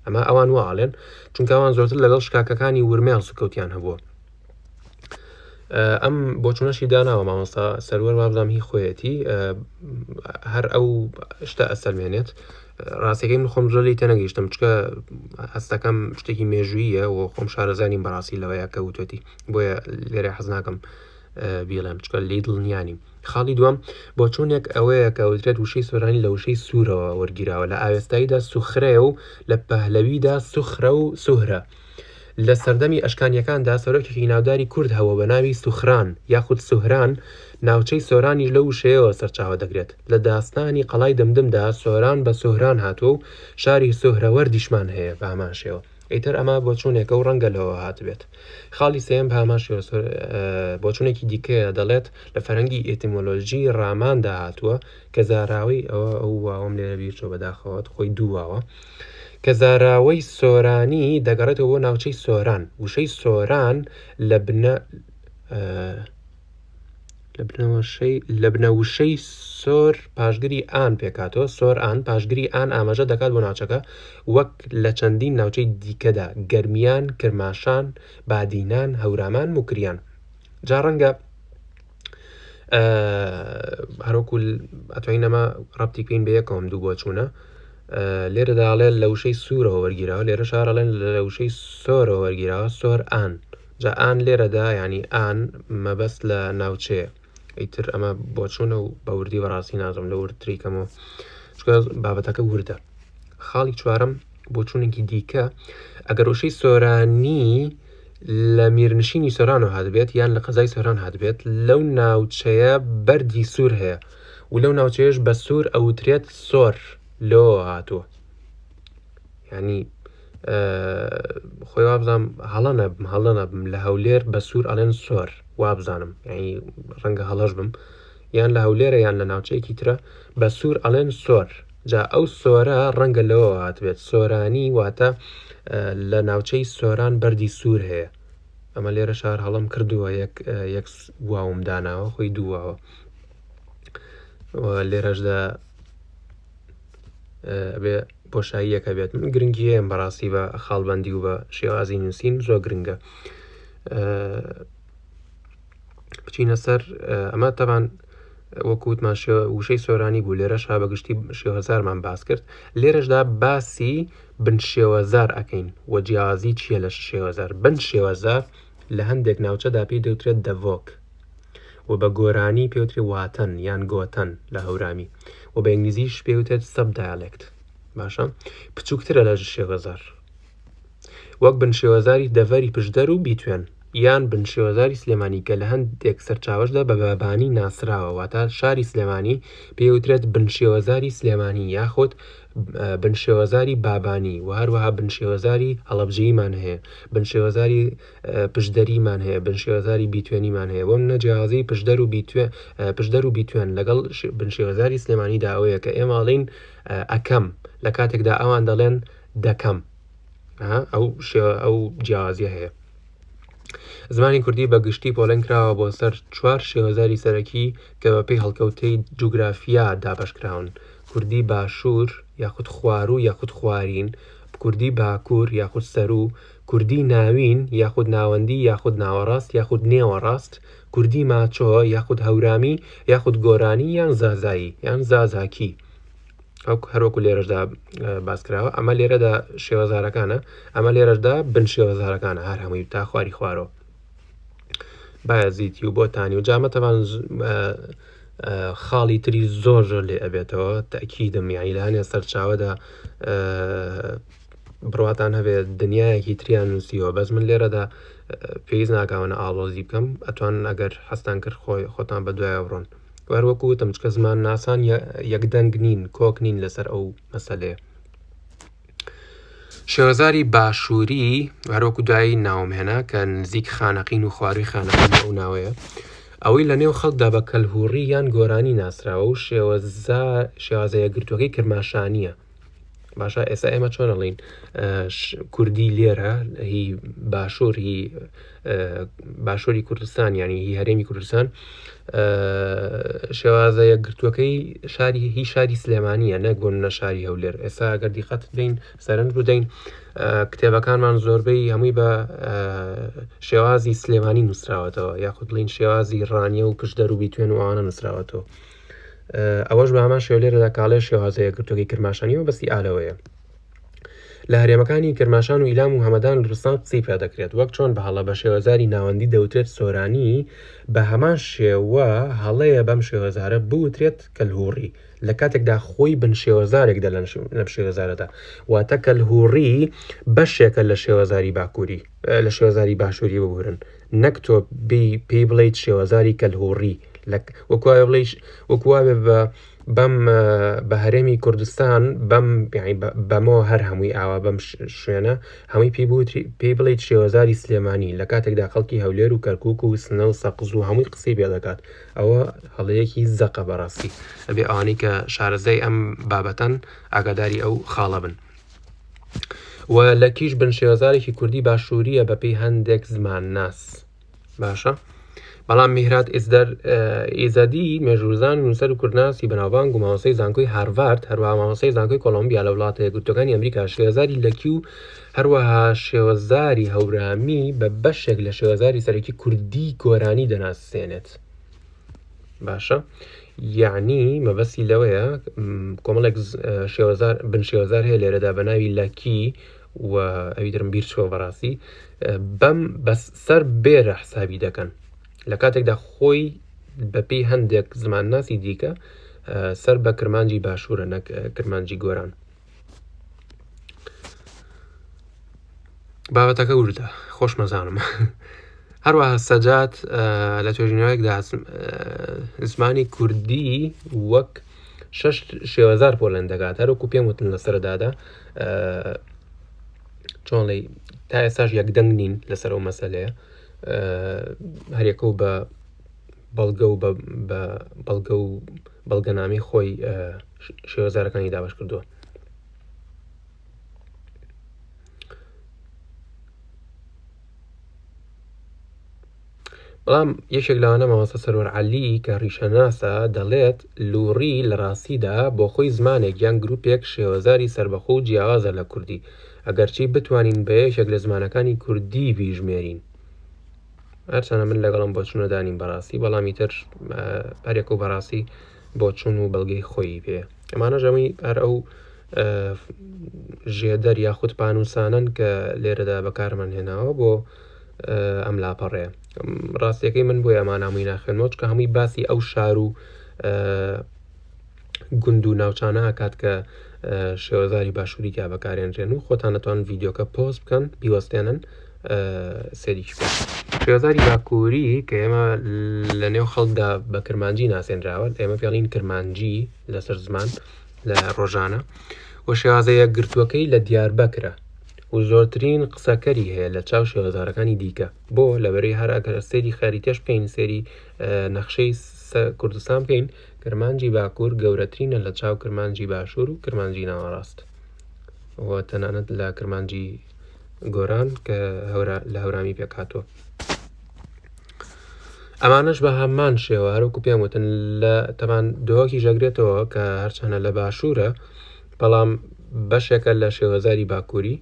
S1: ئەمە ئەوان وا ئەڵێن چونکە ئەوان زۆرتر لەگەڵ شکاکەکانی ورمێ هەڵسوکەوتیان هەبووە ئەم بۆچونەشی داناوە مامۆستا سەروەر وابزانام هی خۆیەتی هەر ئەو شتە ئەسەلمێنێت ڕاستەکەی من خۆم زۆر لی تێنەگەیشتم چکە هەستەکەم شتێکی مێژوویە و خۆم شارەزانیم بەڕاستی لەوەیە کە وتێتی بۆیە لێرە حەز ناکەم. بیڵێم چکە لی دڵنیانیم خاڵی دووەم بۆچوونێک ئەوەیە کە وترێت وشەی سۆرانی لە وشەی سوورەوە وەرگیراوە لە ئاوێستاییدا سوخرەیە و لە پەهلەویدا سوخرە و سوهرە لە سەردەمی ئەشکانیەکاندا سەرۆکێکی ناوداری کورد هەبووە بە ناوی سوخران یاخود سوهران، ناوچەی سۆرانیش لەو وشەیەوە سەرچاوە دەگرێت. لە داستانی قەڵای دمدمدا سۆران بە سوهران هاتووە و شاری سوهرەوەردیشمان هەیە بە هەمان شێوە. ئیتر ئەمە بۆچوونێکە و ڕەنگە لەوەوە هاتبێت. خاڵی سێیەم بە هەمان شێوە بۆچوونێکی دیکەیە دەڵێت لە فەرهەنگی ئێتیمۆلۆژی ڕاماندا هاتووە کە زاراوەی ئەوە ئەو واوەم لێرە بیرچووە بەداخەوە خۆی دوو واوە کە زاراوەی سۆرانی دەگەڕێتەوە بۆ ناوچەی سۆران وشەی سۆران لە بنە لە بنەوەشەی لە بنەوشەی سۆر پاشگری ئان پێکاتەوە سۆر ئان پاشگری ئان ئاماژە دەکات بۆ ناوچەکە وەک لە چەندین ناوچەی دیکەدا گەرمیان کرماشان بادینان هەورامان موکریان جا ڕەنگە هەروەکو ئەتوانین ئەمە ڕەبتی بکەین بە یەکەوە ئەم دوو بۆچوونە لێرەدا ئەڵێن لە وشەی سوورەوە وەرگیراوە لێرە شارەڵێن لە وشەی سۆرەوە وەرگیراوە سۆر ئان جا ئان لێرەدا ینی ئان مەبەست لە ناوچەیە ئیتر ئەمە بۆچوونە و بە وردی بەڕاستی نازم لە وردتری کەمەوە چونکە بابەتەکە وردە خاڵی چوارەم بۆچوونێکی دیکە ئەگەر وشەی سۆرانی لە میرنشینی سۆرانەوە هاتبێت یان لە قەزای سۆران هاتبێت لەو ناوچەیە بەردی سوور هەیە و لەو ناوچەیەش بە سوور ئەوترێت سۆر لەوە هاتووە ینی خۆی وابزانم هەڵە نەبم هەڵە نەبم لە هەولێر بە سوور ئەڵێن سۆر وابزانم ینی ڕەنگە هەڵەش بم یان لە هەولێرە یان لە ناوچەیەکی ترە بە سوور ئەڵێن سۆر جا ئەو سۆرە ڕەنگە لەوەوە هاتبێت سۆرانی واتە لە ناوچەی سۆران بەردی سوور هەیە ئەمە لێرە شار هەڵم کردووە یەک یەک واوم داناوە خۆی دوو واوە لێرەشدا بێ بۆشاییەکە بێت من گرنگی هەیە بەڕاستی بە خاڵبندی و بە شێوازی نووسین زۆر گرنگە بچینە سەر ئەمە تەبان وەکو وتمان وشەی سۆرانی بوو لێرەش ها بەگشتی شێوەزارمان باس کرد لێرەشدا باسی بن شێوەزار ئەەکەین و جیاوازی چییە لە شێوەزار بن شێوەزار لە هەندێک ناوچەدا پێی دەوترێت دەڤۆک و بە گۆرانی پێوترێ واتەن یان گۆتەن لە هەورامی و بە ئینگلیزیش پێوتێت sub dialect باشە بچووکترە لە شێوەزار وەک بنشێوەزاری دەڤەری پشدەر و بیتوێن، یان بنشێوەزاری سلێمانی کە لە هەندێک سەرچاوەشدا بە بابانی ناسراوە، واتە شاری سلێمانی پێی وترێت بنشێوەزاری سلێمانی یاخود بنشێوەزاری بابانی و هەروەها بنشێوەزاری هەڵەبجەییمان هەیە، بنشێوەزاری پشدەریمان هەیە، بنشێوەزاری بیتوێنیمان هەیە. بۆ نمونە جیاوازی پشدەر و بیتوێن پشدەر و بیتوێن لەگەڵ بنشێوەزاری سلێمانیدا ئەوەیە کە ئێمە ئەڵێین ئەکەم لە کاتێکدا ئەوان دەڵێن دەکەم ئەو شێوە ئەو جیاوازیە هەیە زمانی کوردی بە گشتی پۆلێن کراوە بۆ سەر چوار شێوەزاری سەرەکی کە بە پێی هەڵکەوتەی جوگرافیا دابەشکراون کوردی باشوور یاخود خواروو یاخود خوارین کوردی باکوور یاخود سەروو کوردی ناوین یاخود ناوەندی یاخود ناوەڕاست یاخود نێوەڕاست کوردی ماچۆ یاخود هەورامی یاخود گۆرانی یان زازایی یان زازاکی هەروەکو لێرەشدا باس کراوە ئەمە لێرەدا شێوەزارەکانە ئەمە لێرەشدا بن شێوەزارەکانە هەر هەمووی تا خواری خوارەوە بایەزیتی و بۆتانی و جامەتەوان خاڵی تری زۆر زۆر لێ ئەبێتەوە تاکیدم یانی لە هەنێ سەرچاوەدا بڕواتان هەبێت دنیایەکی تریان نووسیوە بەس من لێرەدا پێویست ناکاوەنە ئاڵۆزی بکەم ئەتوان ئەگەر حەستان کرد خۆی خۆتان بە دوایە بڕۆن وەر وەکو وتم چکە زمانناسان یەکدەنگ نین کۆک نین لەسەر ئەو مەسەلەیە شێوەزاری باشووری هەروەکو دوایی ناوم هێنا کە نزیک خانەقین و خواروی خانەقین ئەو ناوەیە ئەوەی لە نێو خەڵکدا بە کەلهوڕی یان گۆرانی ناسراوە و شێوازە یەکگرتووەکەی کرماشانییە باشە ئێستا ئێمە چۆن ئەڵین کوردی لێرە هی باشوور هی باشووری کوردستان یعنی هی هەرێمی کوردستان شێوازە یەکگرتووەکەی شاری هی شاری سلێمانیە نەک بۆ نە شاری هەولێر ئێستا ئەگەر دیقەت بدەین سەرنج بدەین کتێبەکانمان زۆربەی هەمووی بە شێوازی سلێمانی نووسراوەتەوە یاخود بڵین شێوازی ڕانیە و پشدەر و بیتوێن و ئەوانە نووسراوەتەوە ئەوەش بە هەمان شێوە لێرەدا کاڵێ شێوازە یەکگرتووەکەی کرماشانی و بەسی ئالەوەیە. لە هەرێمەکانی کرماشان و ئیلام و هەمەدان و لوڕستان قسەی پێ دەکرێت، وەک چۆن بە هەڵە بە شێوەزاری ناوەندی دەوترێت سۆرانی، بە هەمان شێوە هەڵەیە بەم شێوەزارە بوترێت کەلهوڕی، لە کاتێکدا خۆی بن شێوەزارێک دە لەم شێوەزارەدا، واتە کەلهوڕی بەشێکە لە شێوەزاری باکووری، لە شێوەزاری باشووری ببورن، نەک تۆ پێی بڵێیت شێوەزاری کەلهوڕی، وەکو وایە بڵێی وەکو وابێ بە بەم بە هەرێمی کوردستان بەم یعنی بەمەوە هەر هەمووی ئاوا بەم شوێنە هەمووی پێی بوتری پێی بڵیت شێوەزاری سلێمانی لە کاتێکدا خەڵکی هەولێر و کەرکک و سنە و سەقز و هەمووی قسەی پێ دەکات ئەوە هەڵەیەکی زەقە بەڕاستی ئەبێ ئەوانەی کە شارەزای ئەم بابەتەن ئاگاداری ئەو خاڵە بن و لەکیش بن شێوەزارێکی کوردی باشووریە بەپێی هەندێک زمانناس باشە بەڵام میهراد ئیزدەر ئیزەدی مێژووزان و نووسەر و کوردناسی بەناوبانگ و مامۆستای زانکۆی هارڤارد هەروەها مامۆستای زانکۆی کۆلۆمبیا لە وڵاتە یەکگرتووەکانی ئەمریکا شێوەزاری لەکی و هەروەها شێوەزاری هەورامی بە بەشێک لە شێوەزاری سەرەکی کوردی گۆرانی دەناسێنێت باشە یعنی مەبەستی لەوەیە کۆمەڵێک شێوەزار بن شێوەزار هەیە لێرەدا بە ناوی لەکی و ئەوی ترم بیر چووە بەڕاستی بەم بەس سەر بێرە حسابی دەکەن لە کاتێکدا خۆی بەپێی هەندێک زمانناسی دیکە سەر بە کرمانجی باشوورە نەک کرمانجی گۆران بابەتەکە وردە خۆشمەزانم هەروەها سەجات لە توێژینەوەیەکدا زمانی کوردی وەک شەش شێوەزار پۆلێن دەکات هەروەکو پێم وتن لە سەرەدادا چۆنڵی تا ئێستاش یەکدەنگ نین لەسەر ئەو مەسەلەیە هەریەکە و بە بەڵگە و بە بەڵگە و بەڵگەنامی خۆی شێوەزارەکانی دابش کردووە. بەڵام یەکێک لەوانە مامۆستا سەروەر عەلی کە ڕیشەناسە دەڵێت لوڕی لە ڕاستیدا بۆ خۆی زمانێک یان گروپێک شێوەزاری سەربەخۆ و جیاوازە لە کوردی ئەگەرچی بتوانین بە یەکێک لە زمانەکانی کوردی بیژمێرین هەرچەنە من لەگەڵم بۆچوونەدا نیم بەڕاستی بەڵام ئیتر هەرێک و بەڕاستی بۆچوون و بەڵگەی خۆی پێ ئەمانەش ئەوەی هەر ئەو ژێدەر یاخود پانووسانەن کە لێرەدا بەکارمان هێناوە بۆ ئەم لاپەڕەیە ڕاستیەکەی من بۆی ئەمان هەمووی ناخوێنمەوە چکە هەمووی باسی ئەو شار و گوند و ناوچانە ئەکات کە شێوەزاری باشووری تیا بەکارێنرێن و خۆتان دەتوان ڤیددیوکە pause بکەن بیوەستێنن سێریکی بکەن شێوەزاری باکووری کە ئێمە لە نێو خەڵکدا بە کرمانجی ناسێنراوە ئێمە پێڵین کرمانجی لەسەر زمان لە ڕۆژانە و شێوازە یەکگرتووەکەی لە دیاربەکرە و زۆرترین قسەکەری هەیە لە چاو شێوەزارەکانی دیکە بۆ لەبەرەی هەر ئەگەر سەیری خەریتەش بکەین سەیری نەخشەی کوردستان بکەین کرمانجی باکوور گەورەترینە لە چاو کرمانجی باشوور و کرمانجی ناوەڕاست و تەنانەت لە کرمانجی گۆران کە لە هەورامی پێکهاتووە. ئەمانەش بە هەمان شێوە هەروەکو پێم وتن لە تەمان دهۆکیش ئەگرێتەوە کە هەرچەنە لە باشوورە بەڵام بەشێکە لە شێوەزاری باکووری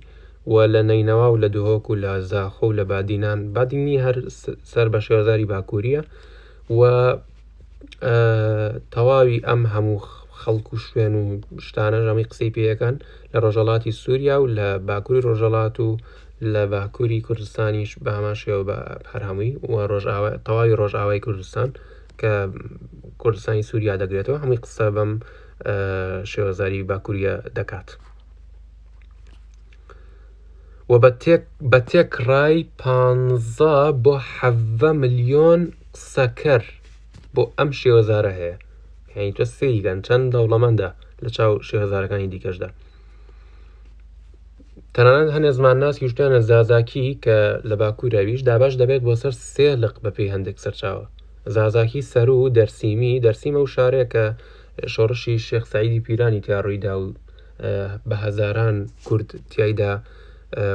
S1: و لە نەینەوا و لە دهۆک و لە زاخۆ و لە بادینان بادینی هەر سەر بە شێوەزاری باکووریە و تەواوی ئەم هەموو خەڵک و شوێن و شتانە ژەمی قسەی پێیەکەن لە ڕۆژهەڵاتی سووریا و لە باکووری ڕۆژهەڵات و لە باکووری کوردستانیش بە هەمان شێوە بە هەر هەمووی و ڕۆژئاوا تەواوی ڕۆژئاوای کوردستان کە کوردستانی سووریا دەگرێتەوە هەمووی قسە بەم شێوەزاری باکووریە دەکات. و بە تێک بە تێکڕای پانزە بۆ حەڤە ملیۆن قسەکەر بۆ ئەم شێوەزارە هەیە یعنی تۆ سەیرکەن چەند دەوڵەمەندە لە چاو شێوەزارەکانی دیکەشدا تەنانەت هەنێ زمانناس گشتیانە زازاکی کە لە باکووراویش دابەش دەبێت بۆ سەر سێ لق بەپێی هەندێک سەرچاوە زازاکی سەروو دەرسیمی دەرسیم ئەو شارەیە کە شۆڕشی شێخ سەعیدی پیرانی تیا ڕوویدا و بە هەزاران کورد تیایدا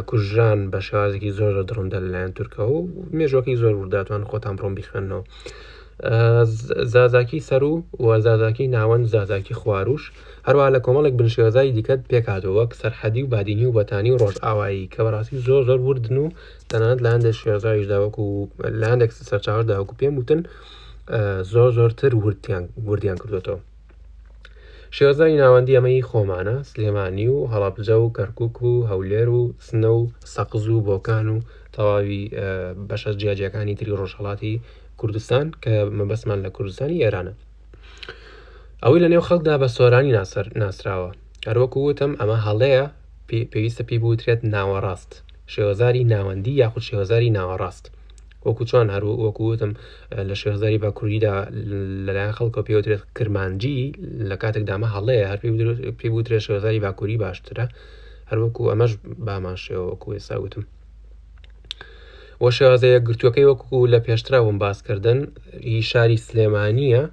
S1: کوژران بە شێوازێکی زۆر زۆر دڕندە لەلایەن تورکەوە و مێژوەکەی زۆر ورداتوان خۆتان بڕۆن بیخوێنەوە زازاکی سەروو و زازاکی ناوەند زازاکی خواروش هەروەها لە کۆمەڵێک بنشێوەزاری دیکە پێکهاتووە وەک سەرحەدی و بادینی و بەتانی و ڕۆژئاوایی کە بەڕاستی زۆر زۆر وردن و تەنانەت لە هەندێک شێوەزاریشدا وەکو لە هەندێک سەرچاوەشدا وەکو پێم وتن زۆر زۆرتر وردیان وردیان کردوێتەوە. شێوەزاری ناوەندی ئەمە هی خۆمانە، سلێمانی و هەڵەبجە و کەرکوک و هەولێر و سنە و سەقز و بۆکان و تەواوی بەشە جیاجیاکانی تری ڕۆژهەڵاتی کوردستان کە مەبەستمان لە کوردستانی ئێرانە. ئەوەی لە نێو خەڵکدا بە سۆرانی ناسراوە. هەروەکو وتم ئەمە هەڵەیە، پێویستە پێی بوترێت ناوەڕاست، شێوەزاری ناوەندی یاخود شێوەزاری ناوەڕاست. وەکو چۆن هەر وەکو وتم لە شێوەزاری باکووریدا لەلایەن خەڵکەوە پێوترێت کرمانجی لە کاتێکدا ئەمە هەڵەیە هەر پێی بوترێت شێوەزاری باکووری باشترە هەروەکو ئەمەش بامان شێوە وەکو ئێستا وتم وە شێوازە یەکگرتووەکەی وەکو لە پێشترا بووم باسکردن هی شاری سلێمانییە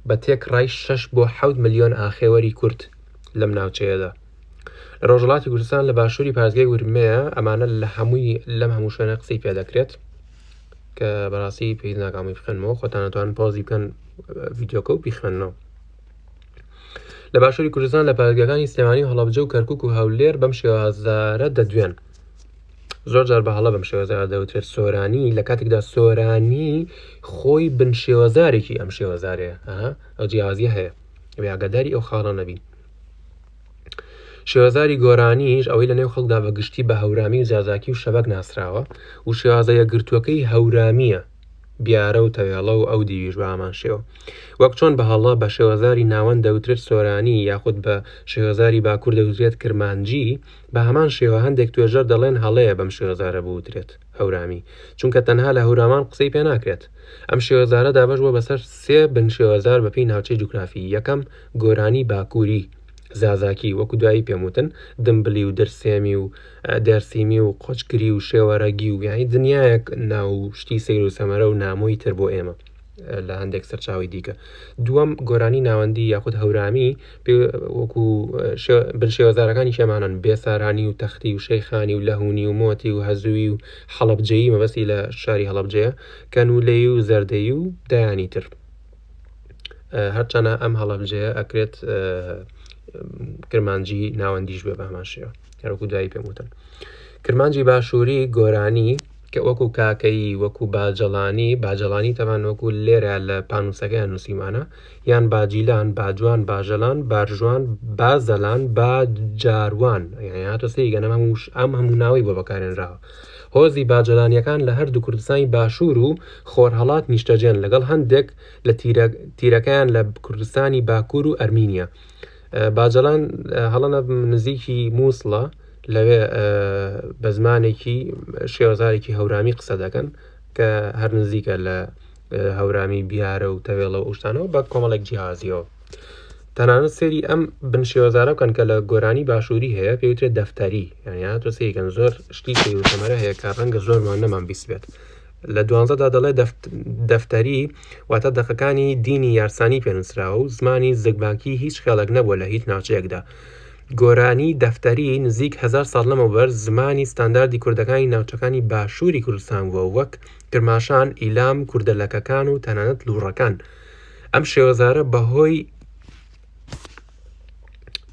S1: بە تێکڕای 6 بۆ 7 ملیۆن ئاخێوەری کورد لەم ناوچەیەدا لە ڕۆژهەڵاتی کوردستان لە باشووری پارێزگای ورمێیە ئەمانە لە هەمووی لەم هەموو شوێنە قسەی پێ دەکرێت کە بەڕاستی پێویست ناکا هەمووی بخوێنمەوە خۆتان ئەتوانن pause ی بکەن ڤیدیۆکە و بیخوێننەوە لە باشووری کوردستان لە پارێزگاکانی سلێمانی و هەڵەبجە و کەرکوک و هەولێر بەم شێوازارە دەدوێن زۆر جار بە هەڵە بەم شێوەزارە دەوترێت سۆرانی لە کاتێکدا سۆرانی خۆی بن شێوەزارێکی ئەم شێوەزارەیە ئەو جیاوازیە هەیە ئەبێ ئاگاداری ئەو خاڵە نەبین شێوەزاری گۆرانیش ئەوەی لە نێو خەڵکدا بە گشتی بە هەورامی و زازاکی و شەبەک ناسراوە و شێوازە یەکگرتووەکەی هەورامییە، بیارە و تەوێڵە و ئەو دیویش بە هەمان شێوە. وەک چۆن بە هەڵە بە شێوەزاری ناوەند دەوترێت سۆرانی یاخود بە شێوەزاری باکوور دەوترێت کرمانجی، بە هەمان شێوە هەندێک توێژەر دەڵێن هەڵەیە بەم شێوەزارە بوترێت هەورامی، چونکە تەنها لە هەورامان قسەی پێ ناکرێت. ئەم شێوەزارە دابەش بووە بەسەر سێ بنشێوەزار بەپێی ناوچەی جوگرافی، یەکەم، گۆرانی باکووری، زازاکی، وەکو دوایی پێم وتن، دمبلی و درسێمی و دێرسیمی و قۆچگری و شێوەرەگی و یانی دنیایەک ناو و شتی سەیر و سەمەرە و نامۆی تر بۆ ئێمە لە هەندێک سەرچاوی دیکە. دووەم، گۆرانی ناوەندی یاخود هەورامی وەکو بنشێوەزارەکانی شێمانن، بێسارانی و تەختی و شێخانی و لەهونی و مۆتی و هەزووی و حەڵەبجەیی مەبەستی لە شاری هەڵەبجەیە، کەنوولەیی و زەردەیی و دەیانی تر. هەرچەنە ئەم هەڵەبجەیە ئەکرێت کرمانجی ناوەندیش بێ بە هەمان شێوە هەروەکو دوایی پێم وتن کرمانجی باشووری گۆرانی کە وەکو کاکەیی وەکو باجەڵانی باجەڵانی تەمان وەکو لێرە لە پانووسەکەیان نووسیمانە یان باجیلان باجوان باژەلان بارژوان بازەلان باجاروان یعنی هاتۆ سەیری ئەم هەموو ئەم هەموو ناوەی بۆ بەکارێنراوە هۆزی باجەلانیەکان لە هەردوو کوردستانی باشوور و خۆرهەڵات نیشتەجێن لەگەڵ هەندێک لە تیرەکەیان لە کوردستانی باکوور و ئەرمینیا. باجەلان هەڵە نەبم نزیکی مووسڵە لەوێ بە زمانێکی شێوەزارێکی هەورامی قسە دەکەن کە هەر نزیکە لە هەورامی بیارە و تەوێڵە و شتانەوە بە کۆمەڵێک جیازیەوە. تەنانەت سەیری ئەم بن شێوەزارە بکەن کە لە گۆرانی باشووری هەیە پێوترێت دەفتەری یعنی تۆ سەیرکەن زۆر شتی سەیر و سەمەرە هەیە کە ڕەنگە زۆرمان نەمان بیستبێت لە دوانزەدا دەڵێ دەفتەری واتە دەقەکانی دینی یارسانی پێنووسراوە و زمانی زگماکی هیچ خێڵێک نەبووە لە هیچ ناوچەیەکدا گۆرانی دەفتەری نزیک هزار ساڵ لەمەوبەر زمانی ستانداردی کوردەکانی ناوچەکانی باشووری کوردستان بووە وەک کرماشان، ئیلام، کوردەلەکەکان و تەنانەت لوڕەکان. ئەم شێوەزارە بەهۆی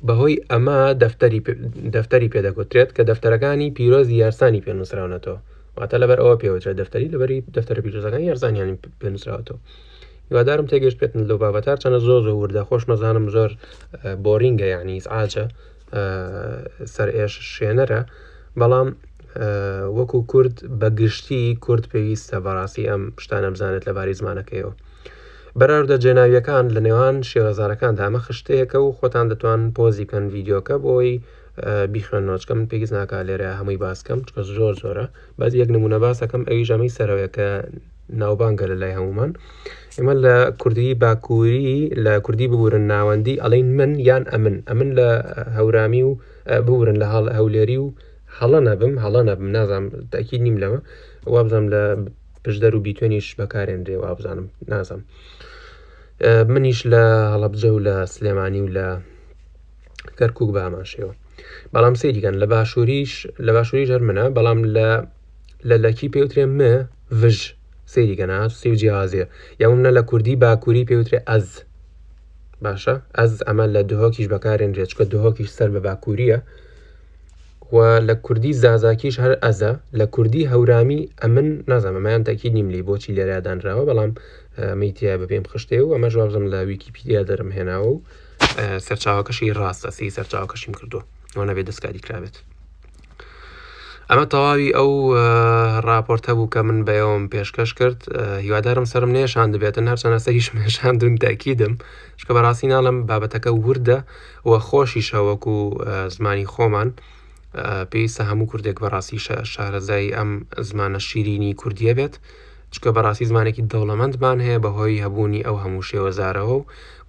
S1: بەهۆی ئەمە دەفتەری دەفتەری پێدەگوترێت کە دەفتەرەکانی پیرۆزی یارسانی پێ نووسراونەتەوە واتە لەبەر ئەوە پێوترێت دەفتەری لەبەری دەفتەرە پیرۆزەکانی یارسانیانی پێ نووسراوەتەوە هیوادارم تێگەشت بێتن لەو بابەتە چەنە زۆر زۆر وردە خۆشمەزانم زۆر boring ە یعنی ئیزعاجە سەرئێش شێنەرە بەڵام وەکو کورد بە گشتی کورد پێویستە بەڕاستی ئەم شتانە بزانێت لەبارەی زمانەکەیەوە بەراوردە جێناویەکان لە نێوان شێوەزارەکاندا ئەمە خشتەیەکە و خۆتان دەتوان pause ی بکەن ڤیدیۆکە بۆی بیخوێنەوە چکە من پێویست ناکا لێرە هەمووی باسکەم چکە زۆر زۆرە بەس یەک نمونە باسەکەم ئەویش ئەمەی سەرەوەیە کە ناوبانگە لە لای هەمومان ئێمە لە کوردی باکووری لە کوردی ببورن ناوەندی ئەڵین من یان ئەمن ئەمن لە هەورامی و ببورن لە هەڵ هەولێری و هەڵە نەبم هەڵە نەبم نازانم تاکید نیم لەوە وابزانم لە پشدەر و بیتوێنیش بەکارێنرێ وابزانم نازم منیش لە هەڵەبجە و لە سلێمانی و لە کەرکک بە هەمان شێوە بەڵام سەیریکەن لە باشووریش لە باشووری ژەرمنە بەڵام لە لە لەکی پێوترێ م ڤژ سەیریکەن ها سی و جیاوازیە یا منە لە کوردی باکووری پێوترێ ئەز باشە ئەز ئەمە لە دهۆکیش بەکارێنرێت چکە دهۆکیش سەر بە باکووریە و لە کوردی زازاکیش هەر ئەزە لە کوردی هەورامی ئەمن نازانم ئەمەیان تەکید نیم لی بۆچی لێرە دانراوە بەڵام ئەمەی تیا بە پێم خشتێ و ئەمەش وابزانم لە ویکیپیدیا دەرم هێناوە و. سەرچاوەکەشی ڕاستە سی سەرچاوەکەشیم کردووە ئەوە نەبێت دەستکاری کرابێت ئەمە تەواوی ئەو راپۆرتە بوو کە من بەیەوەم پێشکەش کرد هیوادارم سرم نێشان دەبێتن هەرچەنە سەریش مێشاندون تاکیدم چکە بەڕاستی ناڵم بابەتەکە وردە و خۆشیشە وەکو زمانی خۆمان پێویستە هەموو کوردێک بەڕاستی شارەزای ئەم زمانە شیرینی کوردیە بێت چکە بەڕاستی زمانێکی دەوڵەمەندمان هەیە بەهۆی هەبوونی ئەو هەموو شێوەزارەوە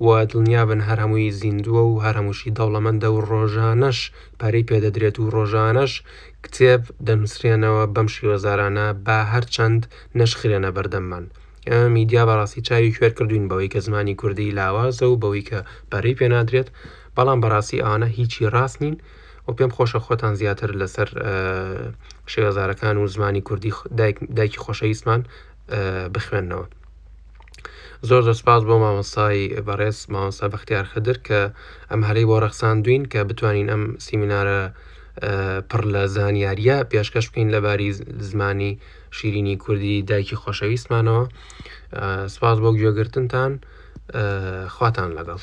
S1: و دڵنیابن هەر هەمووی زیندووە و هەر هەمووشی دەوڵەمەندە و ڕۆژانەش پارەی پێدەدرێت و ڕۆژانەش کتێب دەنووسرێنەوە بەم شێوەزارانە با هەرچەند نەشخرێنە بەردەممان. ئێمە میدیا بەڕاستی چاوی کوێر کردوین بەوەی کە زمانی کوردی لاوازە و بەوەی کە پارەی پێنادرێت بەڵام بەڕاستی ئەوانە هیچی ڕاست نین و پێم خۆشە خۆتان زیاتر لەسەر شێوەزارەکان و زمانی کوردی دایکی خۆشەویستمان بخوێننەوە. زۆر زۆر سپاس بۆ مامۆستای بەڕێز مامۆستا بەختیار خدر کە ئەم هەلەی بۆ ڕەخساندوین کە بتوانین ئەم سیمینارە پڕ لە زانیاریە پێشکەش بکەین لەباری زمانی شیرینی کوردی دایکی خۆشەویستمانەوە سپاس بۆ گوێگرتنتان خواتان لەگەڵ.